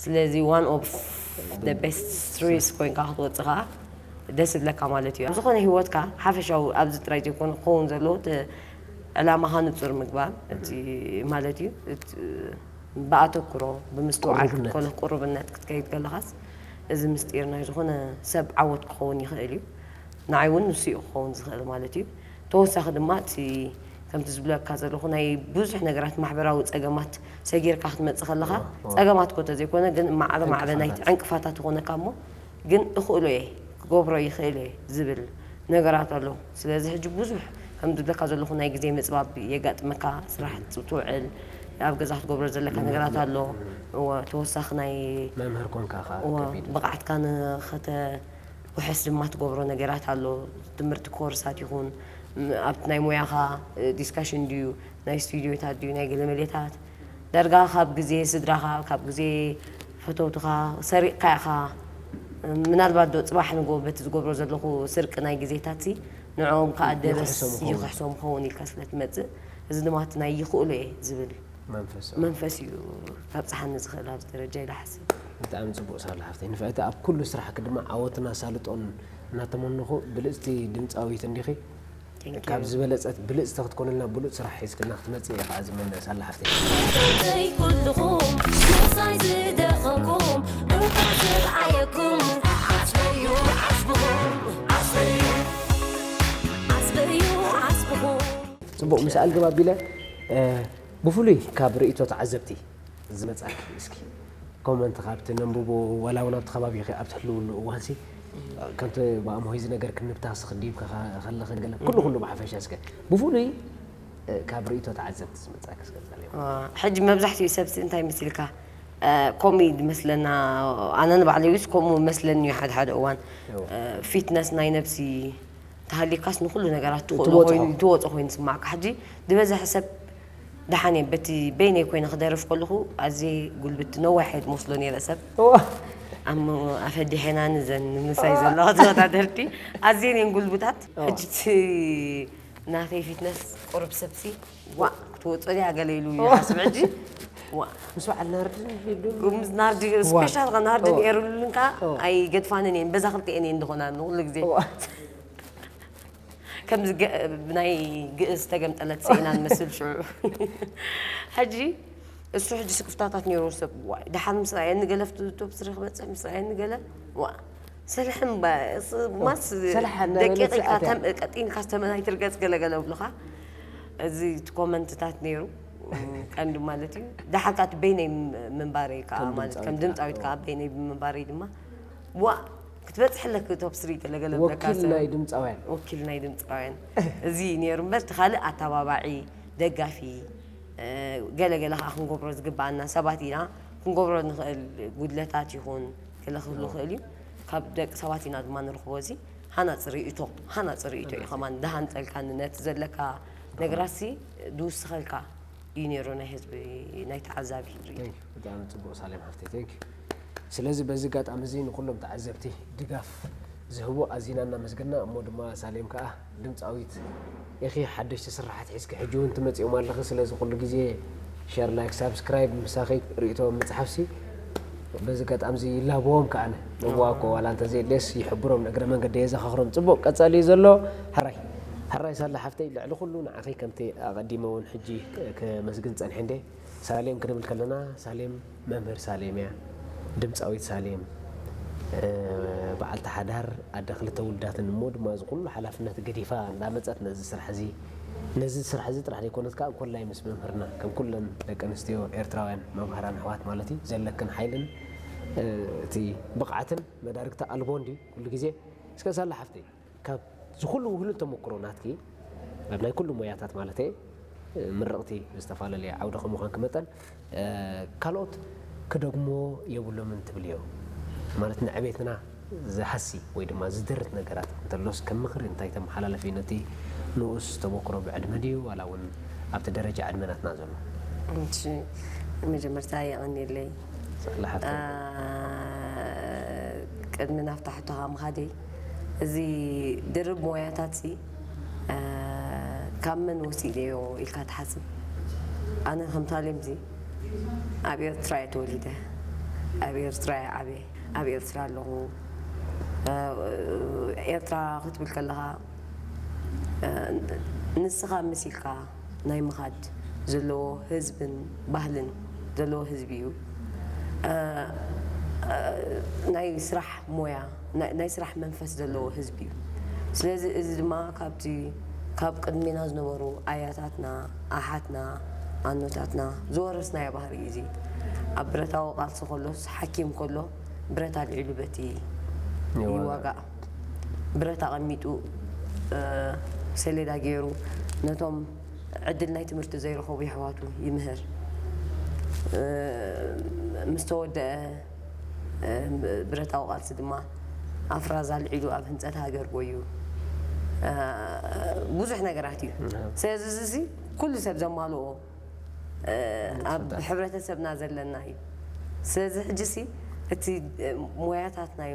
ስለዚ one of the best threes ኮይንካ ክትወፅእ ከዓ ደስ ይብለካ ማለት እዩ። ኣብ ዝኾነ ህይወትካ ሓፈሻዊ ኣብዚ ጥራይ ዘይኮነ ክኸውን ዘለዎ እቲ ዕላማኻ ንፁር ምግባር እቲ ማለት እዩ። እቲ ብኣተኩሮ ብምስትውዓል ቅሩብነት። ክትኮነ ቅሩብነት ክትከይድ ከለኻስ እዚ ምስጢር ናይ ዝኾነ ሰብ ዓወት ክኸውን ይኽእል እዩ። ንዓይ እውን ንሱ እዩ ክኸውን ዝኽእል ማለት እዩ። ተወሳኺ ድማ እቲ ከምቲ ዝብለካ ዘለኹ ናይ ብዙሕ ነገራት ማሕበራዊ ፀገማት ሰጊርካ ክትመፅእ ከለኻ እዎ፣ እዎ። ፀገማት እኮ ተዘይኮነ ግን ማዕረ ማዕረ ናይ ዕንቅፋታት። ዕንቅፋታት ይኾነካ እሞ ግን እኽእሎ እየ ክገብሮ ይኽእል እየ ዝብል ነገራት ኣሎ። ስለዚ ሕጂ ብዙሕ ከም ዝብለካ ዘለኹ ናይ ግዜ ምፅባብ የጋጥመካ። ስራሕ ትውዕል፣ ኣብ ገዛ ክትገብሮ ዘለካ ነገራት ኣሎ። እወ፣ ተወሳኺ ናይ መምህር ኮንካ ከዓ እወ፣ ከቢድ እዩ። ብቕዓትካ ንኸተ ውሕስ ድማ ትገብሮ ነገራት ኣሎ። ትምህርቲ ኮርሳት ይኹን ም- ኣብቲ ናይ ሞያኻ ዲስካሽን ድዩ ናይ ስቱዲዮታት ድዩ ናይ ገለመሌታት ዳርጋ ካብ ግዜ ስድራኻ ካብ ግዜ ፈተውትኻ ሰሪቕካ ኢኻ። ምናልባት ዶ ፅባሕ ንጎ በቲ ዝገብሮ ዘለኹ ስርቂ ናይ ግዜታት ሲ ንዕኦም ከዓ ደበስ ይኽሕሶም ይኸውን። ይኽሕሶም ይኸውን ኢልካ ስለ ትመፅእ እዚ ድማ እቲ ናይ ይኽእሎ እየ ዝብል መንፈስ መንፈስ እዩ ካብፅሓኒ ዝኽእል ኣብዚ ደረጃ ኢለ ሓስብ። ብጣዕሚ ፅቡቅ ሳላ ሓፍተይ ንፍዕቲ ኣብ ኩሉ ስራሕኪ ድማ ዓወትን ኣሳልጦን እናተመነኹ ብልፅቲ ድምፃዊት እንዲኺ Thank you። ካብ ዝበለፀት ብልፅቲ ክትኮንልና ብሉፅ ስራሕ ሒዝክልና ክትመፅእ እየ ከዓ ዝምነ ሳላ ሓፍተይ። ኣይ ኩልኹም ምሳይ ዝደኸምኩም እንኳን ዝረኣየኩም ዓስበዩ ዓስብኹም ዓስበዩ ዓስበዩ ዓስብኹም ፅቡቅ ምስ ኣልግብ ኣቢለ እ፣ ብፍሉይ ካብ ርእይቶ ተዓዘብቲ ዝመጻኪ እስኪ ኮመንት ካብ ትነንብቦ ዋላ እውን ኣብቲ ከባቢኺ ኣብ ትህልውሉ እዋንሲ ከምቲ ብኣምሆይ ዝነገርክኒ ብታክሲ ክድይብ ከለኺ ገለ ኩሉ ኩሉ ብሓፈሻ እስከ ብፍሉይ ካብ ርእይቶ ተዓዘብቲ ዝመጻ ክስገልጸለይ። ሕጂ መብዛሕትኡ ሰብሲ እንታይ መሲልካ? ከምኡ እዩ ዝመስለና። ኣነ ንባዕለይ ውስ ከምኡ መስለኒ እዩ ሓደ ሓደ እዋን። ፊትነስ ናይ ነብሲ ተሃሊካስ ንኩሉ ነገራት ትኽእሎ ኮይኑ ትወጾ ኮይኑ ዝስማዕካ። ሕጂ ዝበዝሐ ሰብ ደሓን እየ በቲ በይነይ ኮይነ ክደርፍ ከለኹ ኣዝየ ጉልብቲ ነዋሕ እየ ዝመስሎ ነይረ ሰብ ኣፈዲሐና ንዘን ንምሳይ ዘለዋ ተወዳደርቲ ኣዝየን እየን ጉልቡታት። ሕጂ እቲ ናተይ ፊትነስ ቁሩብ ሰብሲ ዋ ክትወጾ ድያ ገለ ኢሉ ይሓስብ። ሕጂ ዋ ምስ በዓል ናርድን ፊልም ምስ ናርዲ ስፔሻል ከ ናርዲ ነይሩልንካ ኣይገድፋንን እየን በዛ ክልቲኤን እየን ዝኾና ንኩሉ ግዜ ከምዚ ናይ ግእዝ ተገምጠለት ሰኢና ንመስል ሽዑ። ሕጂ እሱ ሕጂ ስክፍታታት ነይሩ ሰብ ዋይ ደሓን ምስ ረኣየኒ ገለ ፍትቶ ብስሪ ክመፅእ ምስ ረኣየኒ ገለ ዋ ሰልሕም ማስ ደቂቕ ኢልካ ቀጢንካ ዝተመናይ ትርገፅ ገለገለ ብሉኻ። እዚ እቲ ኮመንትታት ነይሩ ቀንዲ ማለት እዩ። ደሓንካ እቲ በይነይ ምንባረይ ከዓ ማለት ከም ድምፃዊት ከዓ በይነይ ብምንባረይ ድማ ዋ ክትበፅሕ ኣለክ ቶፕ ስሪ ገለገለ ብለካ ወኪል ናይ ድምፃውያን ወኪል ናይ ድምፃውያን እዚ ነይሩ እምበር እቲ ካልእ ኣተባባዒ ደጋፊ ገለገለ ከዓ ክንገብሮ ዝግባኣና ሰባት ኢና። ክንገብሮ ንኽእል ጉድለታት ይኹን ገለ ክህሉ ይኽእል እዩ። ካብ ደቂ ሰባት ኢና ድማ ንረኽቦ እዚ ሃናፂ ርእይቶ ሃናፂ ርእይቶ እዩ። ከማን ዝሃንፀልካ ነቲ ዘለካ ነገራትሲ ዝውስኸልካ እዩ ነይሩ ናይ ህዝቢ ናይ ተዓዛቢ ርእይቶ። ብጣዕሚ ፅቡቅ ሳሌም ሃፍተይ ቴንክ ዩ። ስለዚ በዚ ኣጋጣሚ እዚ ንኩሎም ተዓዘብቲ ድጋፍ ዝህቡ ኣዚና እናመስገና እሞ ድማ ሳሌም ከዓ ድምፃዊት ኢኺ ሓደሽቲ ስራሓት ሒዝኪ ሕጂ እውን ትመፅኦም ኣለኺ ስለዚ ኩሉ ግዜ ሸር ላይክ ሳብስክራይብ ምሳኺ ርእቶ ምፅሓፍሲ በዚ ኣጋጣሚ እዚ ይላበዎም ከዓ ነዋ እኮ ዋላ እንተዘየድልየስ ይሕብሮም ንእግረ መንገዲ የዘኻኽሮም ፅቡቅ ቀፃሊ እዩ ዘሎ። ሕራይ ሕራይ ሳላ ሓፍተይ ልዕሊ ኩሉ ንዓኺ ከምቲ ኣቐዲመ እውን ሕጂ ከመስግን ፀንሐ እንደ ሳሌም ክንብል ከለና ሳሌም መምህር ሳሌም እያ፣ ድምፃዊት ሳሌም በዓልቲ ሓዳር ኣደ ክልተ ውሉዳትን እሞ ድማ እዚ ኩሉ ሓላፍነት ገዲፋ እንዳመፀት ነዚ ስራሕ እዚ ነዚ ስራሕ እዚ ጥራሕ ዘይኮነት ከዓ እንኮላይ ምስ መምህርና ከም ኩለን ደቂ ኣንስትዮ ኤርትራውያን መምሃራን ኣሕዋት ማለት እዩ ዘለክን ሓይልን እቲ ብቕዓትን መዳርግቲ ኣልቦ እንዲ ኩሉ ግዜ እስከ ሳላ ሓፍተይ ካብ ዝኩሉ ውህሉል ተመክሮ ናትኪ ኣብ ናይ ኩሉ ሞያታት ማለት ምርቕቲ ዝተፈላለየ ዓውዲ ከምዃንኪ መጠን ካልኦት ክደግሞ የብሎምን ትብልዮ ማለት ንዕቤትና ዝሃሲ ወይ ድማ ዝድርት ነገራት እንተሎስ ከም ምኽሪ እንታይ ተመሓላለፊ ነቲ ንኡስ ተመክሮ ብዕድመ ድዩ ዋላ እውን ኣብቲ ደረጃ ዕድመ ናትና ዘሎ? እሺ መጀመርታ የቐንየለይ ሳላ ሓፍተይ ቅድሚ ናብታ ሕቶኻ ምኻደይ እዚ ድርብ ሞያታት ሲ ካብ መን ወሲደዮ ኢልካ ትሓስብ? ኣነ ከም ሳሌም ዚ ኣብ ኤርትራ እየ ተወሊደ፣ ኣብ ኤርትራ እየ ዓብየ፣ ኣብ ኤርትራ ኣለኹ። ኤርትራ ክትብል ከለኻ ንስኻ መሲልካ ናይ ምኻድ ዘለዎ ህዝብን ባህልን ዘለዎ ህዝቢ እዩ። ናይ ስራሕ ሞያ ናይ ስራሕ መንፈስ ዘለዎ ህዝቢ እዩ። ስለዚ እዚ ድማ ካብቲ ካብ ቅድሜና ዝነበሩ ኣያታትና ኣሓትና ኣኖታትና ዝወረስናዮ ባህሪ እዩ እዚ። ኣብ ብረታዊ ቃልሲ ከሎስ ሓኪም ከሎ ብረት ኣልዒሉ በቲ ይዋጋእ ብረት ኣቐሚጡ ሰሌዳ ገይሩ ነቶም ዕድል ናይ ትምህርቲ ዘይረኸቡ የሕዋቱ ይምህር። ምስ ተወደአ ብረታዊ ቃልሲ ድማ ኣፍራዝ ኣልዒሉ ኣብ ህንፀት ሃገር ጎዩ ብዙሕ ነገራት እዩ። ስለዚ እዚ ኩሉ ሰብ ዘማልኦ ኣብ ሕብረተሰብና ዘለና እዩ። ስለዚ ሕጂ ሲ እቲ ሞያታት ናይ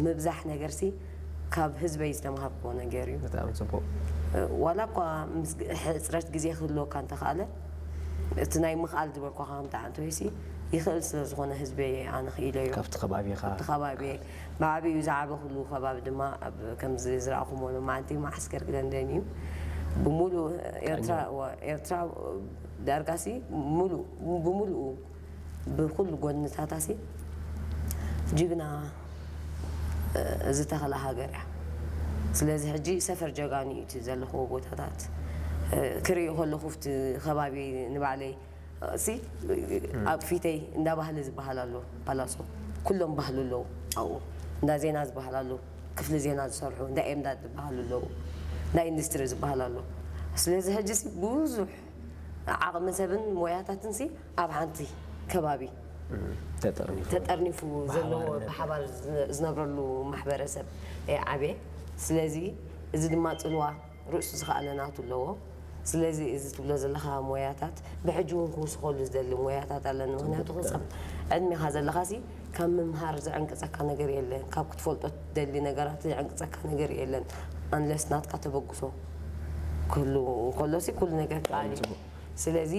ምብዛሕ ነገር ሲ ካብ ህዝበይ ዝተምሃርክዎ ነገር እዩ። ብጣዕሚ ፅቡቅ። ዋላ እኳ ሕፅረት ግዜ ክህልወካ እንተኽኣለ እቲ ናይ ምኽኣል ዝበልኳ ከምቲ ዓንተወይ ሲ ይኽእል ስለ ዝኾነ ህዝበይ ኣነ ክኢለዮ። ካብቲ ከባቢኻ። ካብቲ ከባቢ ብዓብዩ ዝዓበኹሉ ከባቢ ድማ ኣብ ከምዚ ዝረኣኹሞ ሎማዓንቲ መዓስከር ግደንደን እዩ። ብምሉእ ኤርትራ ኤርትራ ዳርጋሲ ሙሉእ ብምሉኡ ብኩሉ ጎድንታታሲ ጅግና ዝተኸላ ሃገር እያ። ስለዚ ሕጂ ሰፈር ጀጋኑ እዩ እቲ ዘለኽዎ ቦታታት ክርኢ ከለኹ ኣብቲ ከባቢ ንባዕለይ ሲ ኣብ ፊተይ እንዳ ባህሊ ዝበሃል ኣሎ ፓላሶ ኩሎም ባህሊ ኣለዉ ኣብኡ እንዳ ዜና ዝበሃል ኣሎ ክፍሊ ዜና ዝሰርሑ እንዳ ኤምዳድ ዝበሃሉ ኣለዉ እንዳ ኢንዱስትሪ ዝበሃል ኣሎ ስለዚ ሕጂ ሲ ብዙሕ ዓቕሚ ሰብን ሞያታትን ሲ ኣብ ሓንቲ ከባቢ ተጠርኒፉ ተጠርኒፉ ዘለዎ ብሓባር ብሓባር ዝነ- ዝነብረሉ ማሕበረሰብ እየ ዓብየ። ስለዚ እዚ ድማ ፅልዋ ርእሱ ዝኸኣለ ናቱ ኣለዎ። ስለዚ እዚ ትብሎ ዘለኻ ሞያታት ብሕጂ እውን ክውስኸሉ ዝደሊ ሞያታት ኣለኒ። ምክንያቱ ክፀም ዕድሜኻ ዘለኻ ሲ ካብ ምምሃር ዘዕንቅፀካ ነገር የለን፣ ካብ ክትፈልጦ ትደሊ ነገራት ዘዕንቅፀካ ነገር የለን። ኣንለስ ናትካ ተበግሶ ክህሉ እንከሎ ሲ ኩሉ ነገር ከኣል እዩ። ስለዚ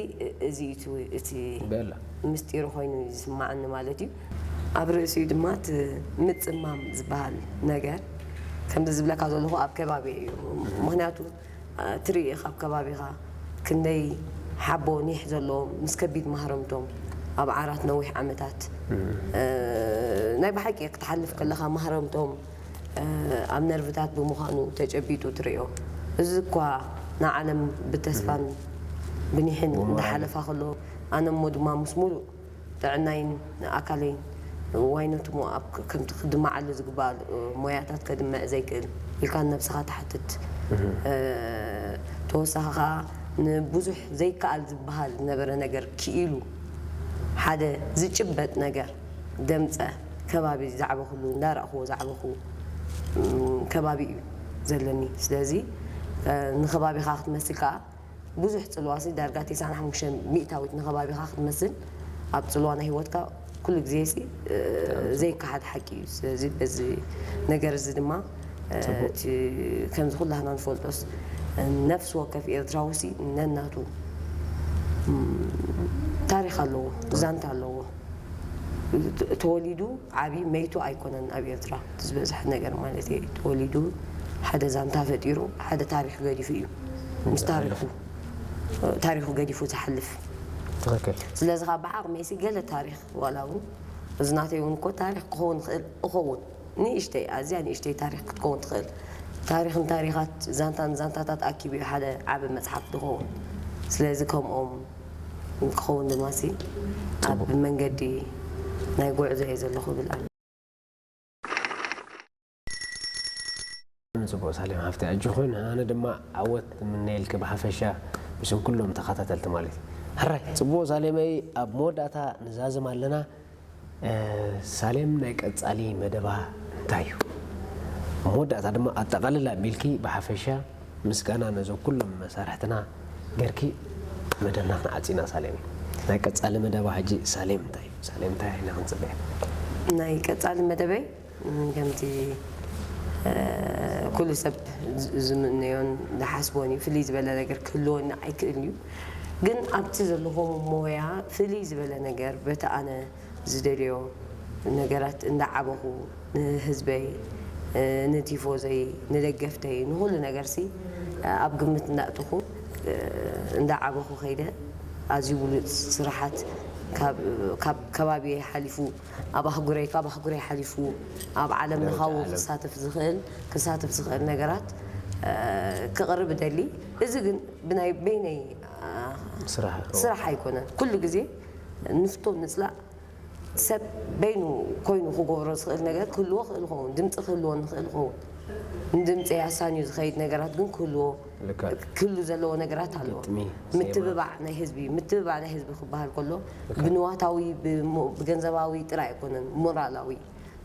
እዚ እዩ እቲ- እቲ በላ ምስጢሩ ኮይኑ እዩ ዝስማዓኒ ማለት እዩ። ኣብ ርእሲኡ ድማ እቲ ምጽማም ዝበሃል ነገር ከምዚ ዝብለካ ዘለኹ ኣብ ከባቢ እዩ። ምክንያቱ አ፣ ትርኢ ኢኻ ኣብ ከባቢኻ ክንደይ ሓቦ ኒሕ ዘለዎም ምስ ከቢድ ማህረምቶም ኣብ ዓራት ነዊሕ ዓመታት እ፣ ናይ ብሓቂ ክትሓልፍ ከለኻ ማህረምቶም እ፣ ኣብ ነርቭታት ብምዃኑ ተጨቢጡ ትርእዮ። እዚ እኳ ንዓለም ብተስፋን ብኒሕን እንዳሓለፋ ከሎ ኣነ እሞ ድማ ምስ ሙሉእ ጥዕናይን ኣካለይን ዋይነትሞ ኣብ ክ- ከምቲ ክድመዓሉ ዝግባእ እ፣ ሞያታት ከድምዕ ዘይክእል ኢልካ ንነብስኻ ትሓትት። እ፣ ተወሳኺ ከዓ ንብዙሕ ዘይከኣል ዝበሃል ዝነበረ ነገር ክኢሉ ሓደ ዝጭበጥ ነገር ደምፀ ከባቢ ዛዕበኹሉ እንዳረእኽዎ ዛዕበኹ እም፣ ከባቢ እዩ ዘለኒ። ስለዚ እ፣ ንከባቢኻ ክትመስል ከዓ ብዙሕ ፅልዋሲ ዳርጋ ተስዓን ሓሙሽተ ሚእታዊት ንከባቢኻ ክትመስል ኣብ ፅልዋ ናይ ህይወትካ ኩሉ ግዜ ሲ እ፣ ዘይከሓድ ሓቂ እዩ። ስለዚ በዚ ነገር እዚ ድማ እ፣ እቲ ከምዚ ኩላህና ንፈልጦስ ነፍሲ ወከፍ ኤርትራዊ ሲ ነናቱ እም፣ ታሪክ ኣለዎ፣ ዛንታ ኣለዎ። ተ- ተወሊዱ ዓብዪ መይቱ ኣይኮነን ኣብ ኤርትራ እቲ ዝበዝሐ ነገር ማለት እየ። ተወሊዱ ሓደ ዛንታ ፈጢሩ ሓደ ታሪክ ገዲፉ እዩ። ምስ ታሪኩ ታሪኩ ገዲፉ ዝሓልፍ ትኽክል ስለዚ ካብ ብዓቕመይሲ ገለ ታሪክ ዋላ እውን እዚ ናተይ እውን እኮ ታሪክ ክኸውን ይኽእል እኸውን ንእሽተይ ኣዝያ ንእሽተይ ታሪክ ክትከውን ትኽእል። ታሪክን ታሪካት ዛንታን ዛንታታት ኣኪቡ እዩ ሓደ ዓቢ መፅሓፍ ዝኸውን። ስለዚ ከምኦም ክኸውን ድማ ሲ ኣብ መንገዲ ናይ ጉዕዞ እየ ዘለኹ ብል ኣነ። ጽቡቕ ሳሌም ሃፍቲ ኣጆኹን ኣነ ድማ ዓወት ምነየልኪ ብሓፈሻ ምስም ኩሎም ተኸታተልቲ ማለት እዩ። ሕራይ ጽቡቕ ሳሌመይ ኣብ መወዳእታ ንዛዝም ኣለና። ሳሌም ናይ ቀጻሊ መደባ እንታይ እዩ? መወዳእታ ድማ ኣጠቓልላ ኣቢልኪ ብሓፈሻ ምስጋና ነዞም ኩሎም መሳርሕትና ገርኪ መደብና ክንዓጺና ሳሌም ናይ ቀጻሊ መደባ ሕጂ ሳሌም እንታይ እዩ? ሳሌም እንታይ ኢና ክንጽበያ? ናይ ቀጻሊ መደበይ ከምቲ ኩሉ ሰብ ዝምነዮን ዝሓስቦን እዩ። ፍልይ ዝበለ ነገር ክህልወኒ ኣይክእልን እዩ። ግን ኣብቲ ዘለኹዎ ሞያ ፍልይ ዝበለ ነገር በቲ ኣነ ዝደልዮ ነገራት እንዳዓበኹ ንህዝበይ፣ ንቲፎዘይ፣ ንደገፍተይ፣ ንኹሉ ነገርሲ ኣብ ግምት እንዳእተኹ እንዳዓበኹ ከይደ ኣዝዩ ብሉጽ ስራሓት ካብ ከባቢየ ሓሊፉ ኣብ ኣህጉረይ ካብ ኣህጉረይ ሓሊፉ ኣብ ዓለም ለኻዊ ክሳተፍ ዝኽእል ክሳተፍ ዝኽእል ነገራት ክቕርብ እደሊ። እዚ ግን ብናይ በይነይ ስራሕ ኣይኮነን። ኩሉ ግዜ ንፍቶ ንፅላእ ሰብ በይኑ ኮይኑ ክገብሮ ዝኽእል ነገር ክህልዎ ክእል ኸውን፣ ድምፂ ክህልዎ ንኽእል ኸውን። ንድምፂ ኣሳንዩ ዝኸይድ ነገራት ግን ክህልዎ ክህሉ ዘለዎ ነገራት ኣለዎ። ምትብባዕ ናይ ህዝቢ ምትብባዕ ናይ ህዝቢ ክበሃል ከሎ ብንዋታዊ ብገንዘባዊ ጥራይ ኣይኮነን፣ ሞራላዊ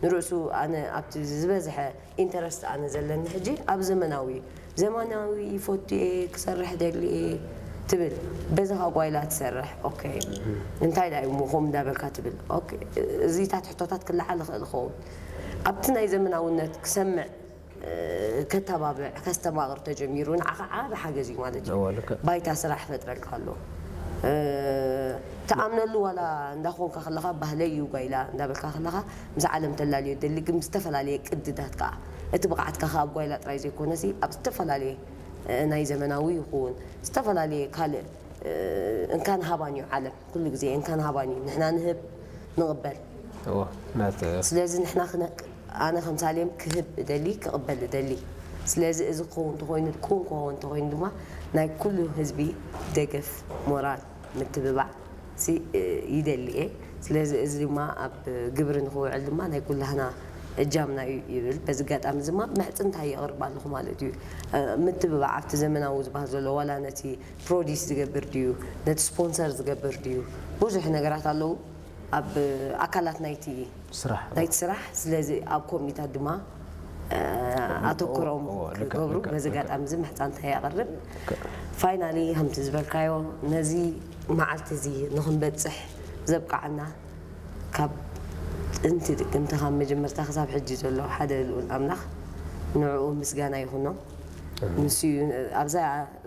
ንርእሱ ኣነ ኣብቲ ዝበዝሐ ኢንተረስት ኣነ ዘለኒ ሕጂ ኣብ ዘመናዊ እዩ። ዘመናዊ ይፈቱ እየ ክሰርሕ ደሊ እየ ትብል በዚ ካብ ጓይላ ትሰርሕ ኦኬ እንታይ ዳ እሞ ከምኡ እንዳበልካ ትብል ኦኬ እዚታት ሕቶታት ክለዓል ይኽእል ይኸውን ኣብቲ ናይ ዘመናውነት ክሰምዕ ከተባብዕ ከስተማቕር ተጀሚሩ ንዓኻ ዓቢ ሓገዝ እዩ ማለት እዩ። ባይታ ስራሕ ይፈጥረልካ ኣሎ። ትኣምነሉ ዋላ እንዳኾንካ ከለኻ ባህለይ እዩ ጓይላ እንዳበልካ ከለኻ ምስ ዓለም ተላልዮ ደሊ ግን ብዝተፈላለየ ቅድታት ከዓ እቲ ብቕዓትካ ከዓ ኣብ ጓይላ ጥራይ ዘይኮነሲ ኣብ ዝተፈላለየ ናይ ዘመናዊ ይኹን ዝተፈላለየ ካልእ እንካን ሃባን እዩ ዓለም ኩሉ ግዜ እንካን ሃባን እዩ ንሕና ንህብ ንቕበል ስለዚ ንሕና ኣነ ከም ሳሌም ክህብ እደሊ ክቕበል እደሊ ስለዚ እዚ ክኸውን እንተኾይኑ ክውን ክኸውን እንተኾይኑ ድማ ናይ ኩሉ ህዝቢ ደገፍ ሞራል ምትብባዕ ይደሊ እየ። ስለዚ እዚ ድማ ኣብ ግብሪ ንክውዕል ድማ ናይ ኩላህና እጃምና እዩ ይብል። በዚ ኣጋጣሚ እዚ ድማ ምሕጽንታ የቕርብ ኣለኹ ማለት እዩ። ምትብባዕ ኣብቲ ዘመናዊ ዝበሃል ዘሎ ዋላ ነቲ ፕሮዲስ ዝገብር ድዩ፣ ነቲ ስፖንሰር ዝገብር ድዩ፣ ብዙሕ ነገራት ኣለዉ ኣብ ኣካላት ናይቲ ስራሕ ናይቲ ስራሕ። ስለዚ ኣብ ኮሚታት ድማ ኣተኩሮም ክገብሩ በዚ ኣጋጣሚ እዚ ምሕጻንታ የቕርብ። ፋይናሊ ከምቲ ዝበልካዮ ነዚ መዓልቲ እዚ ንክንበጽሕ ዘብቃዓና ካብ ጥንቲ ድቅምቲ ካብ መጀመርታ ክሳብ ሕጂ ዘሎ ሓደ ልኡል ኣምላኽ ንዕኡ ምስጋና ይኹኖ። ንሱ እዩ ኣብዛ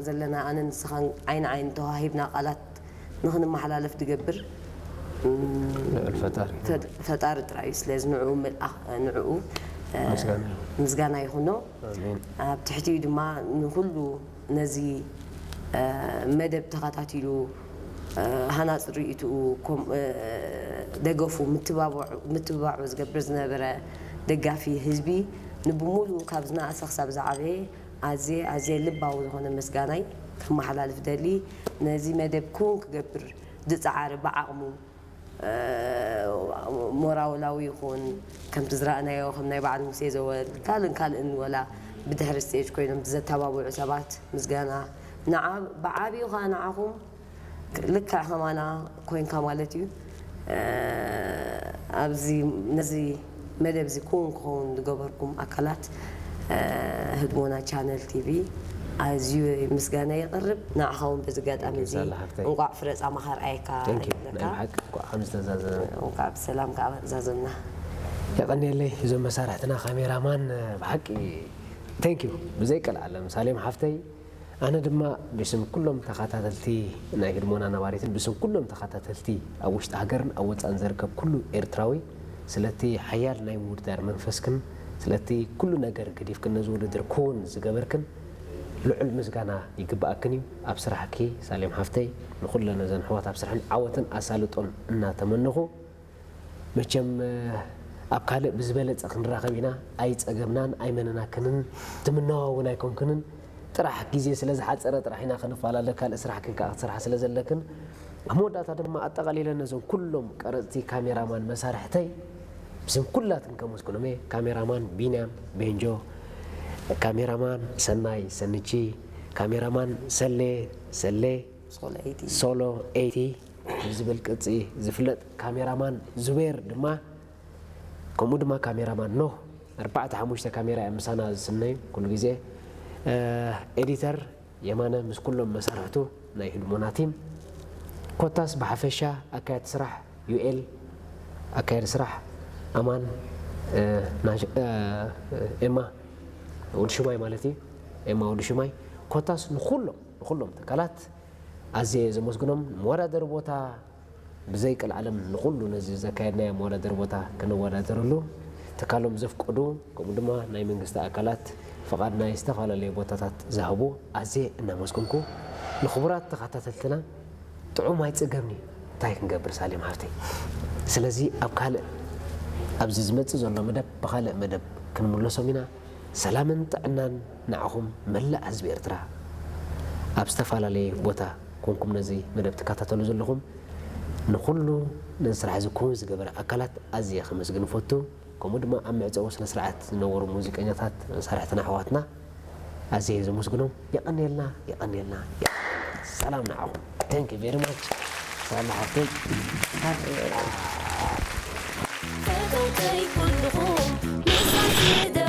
ዘለና ኣነ ንስኻን ዓይኒ ዓይኒ ተዋሂብና ቃላት ንክንመሓላለፍ ዝገብር ልዑል ፈጣሪ ፈጣሪ ጥራይ እዩ። ስለዚ ንዕኡ ምልኣኽ ንዕኡ ምስጋና ምስጋና ይኹኖ። ኣብ ትሕቲኡ ድማ ንኹሉ ነዚ መደብ ተኸታቲሉ ሃናፂ ርእይትኡ ደገፉ ምትብባዑ ዝገብር ዝነበረ ደጋፊ ህዝቢ ንብሙሉ ካብ ዝነኣሰ ክሳብ ዝዓበየ ኣዝየ ኣዝየ ልባዊ ዝኾነ ምስጋናይ ከመሓላልፍ ደሊ። ነዚ መደብ ክውን ክገብር ዝፀዓረ ብዓቕሙ ሞራላዊ ይኹን ከምቲ ዝረኣናዮ ከም ናይ በዓል ሙሴ ዘወል ካልእን ካልእን ወላ ብድሕሪ ስቴጅ ኮይኖም ብዘተባብዑ ሰባት ምስጋና ንዓ ብዓብዩ ከዓ ንዓኹም ልክዕ ከማና ኮይንካ ማለት እዩ። ኣብዚ ነዚ መደብ እዚ ክውን ክኸውን ዝገበርኩም ኣካላት ህድሞና ቻነል ቲቪ ኣዝዩ ምስጋና የቕርብ። ንዓኻ እውን በዚ ኣጋጣሚ እዚ ዛላ ሃብተይ። እንቋዕ ፍረ ጻማኻ ርኣየካ Thank you ናይ ይብለካ። ብሓቂ እንኳዕ ከምዚ ተዛዘመ እንቋዕ ብሰላም ከዓ ዛዘምና። የቐንየለይ እዞም መሳርሕትና ካሜራማን ብሓቂ thank you ብዘይቀልዓለም ሳሌም ሓፍተይ ኣነ ድማ ብስም ኩሎም ተኸታተልቲ ናይ ህድሞና ነባሪትን ብስም ኩሎም ተኸታተልቲ ኣብ ውሽጢ ሃገርን ኣብ ወፃእን ዝርከብ ኩሉ ኤርትራዊ ስለቲ ሓያል ናይ ምውድዳር መንፈስክን ስለቲ ኩሉ ነገር ገዲፍክን ነዚ ውድድር ክውን ዝገበርክን ልዑል ምስጋና ይግበኣክን እዩ ኣብ ስራሕኪ ሳሌም ሓፍተይ ንኩለን እዘን ኣሕዋት ኣብ ስራሕን ዓወትን ኣሳልጦን እናተመነኹ መቸም ኣብ ካልእ ብዝበለፀ ክንራኸብ ኢና ኣይፀገብናን ኣይመነናክንን ትምነዋ እውን ኣይኮንክንን ጥራሕ ግዜ ስለ ዝሓፀረ ጥራሕ ኢና ክንፈላለ ካልእ ስራሕክን ከዓ ክትሰርሓ ስለ ዘለክን ኣብ መወዳእታ ድማ ኣጠቓሊለ ነዞም ኩሎም ቀረፅቲ ካሜራማን መሳርሕተይ ብስም ኩላትን ከመስግኖም እየ ካሜራማን ቢንያም ቤንጆ ካሜራማን ሰናይ ሰንቺ ካሜራማን ሰሌ ሰሌ ሶሎ ኤይቲ ሶሎ ኤይቲ ብዝብል ቅፂ ዝፍለጥ ካሜራማን ዙቤር ድማ ከምኡ ድማ ካሜራማን ኖህ ኣርባዕተ ሓሙሽተ ካሜራ እዮም ምሳና ዝስነዩ ኩሉ ግዜ ኤዲተር የማነ ምስ ኩሎም መሳርሕቱ ናይ ህድሞና ቲም ኮታስ ብሓፈሻ ኣካየድቲ ስራሕ ዩኤል ኣካየዲ ስራሕ ኣማን ኤማ ወዲ ሽማይ ማለት እዩ ኤማ ወዲ ሽማይ ኮታስ ንኩሎም ንኩሎም ትካላት ኣዝየ ዘመስግኖም ንመወዳደሪ ቦታ ብዘይ ቀልዓለም ንኹሉ ነዚ ዘካየድናዮ መወዳደሪ ቦታ ክንወዳደረሉ ትካሎም ዘፍቀዱ ከምኡ ድማ ናይ መንግስቲ ኣካላት ፍቓድ ናይ ዝተፈላለዩ ቦታታት ዝሃቡ ኣዝየ እናመስገንኩ ንኽቡራት ተኸታተልትና ጥዑም ኣይፅገብኒ እንታይ ክንገብር ሳሌም ሓፍተይ ስለዚ ኣብ ካልእ ኣብዚ ዝመፅእ ዘሎ መደብ ብኻልእ መደብ ክንምለሶም ኢና ሰላምን ጥዕናን ንዓኹም መላእ ህዝቢ ኤርትራ ኣብ ዝተፈላለየ ቦታ ኮንኩም ነዚ መደብ ትከታተሉ ዘለኹም ንኹሉ ነዚ ስራሕ እዚ ክውን ዝገበረ ኣካላት ኣዝየ ከመስግን እፈቱ ከምኡ ድማ ኣብ መዕፀዊ ስነ ስርዓት ዝነበሩ ሙዚቀኛታት መሳርሕትና ኣሕዋትና ኣዝየ ዘመስግኖም የቐንየልና የቐንየልና የቐንየልና ሰላም ንዓኹም thank you very much ሳላ ሓፍተይ ፈተውተይ ኩልኹም ምሳይ ስደዱ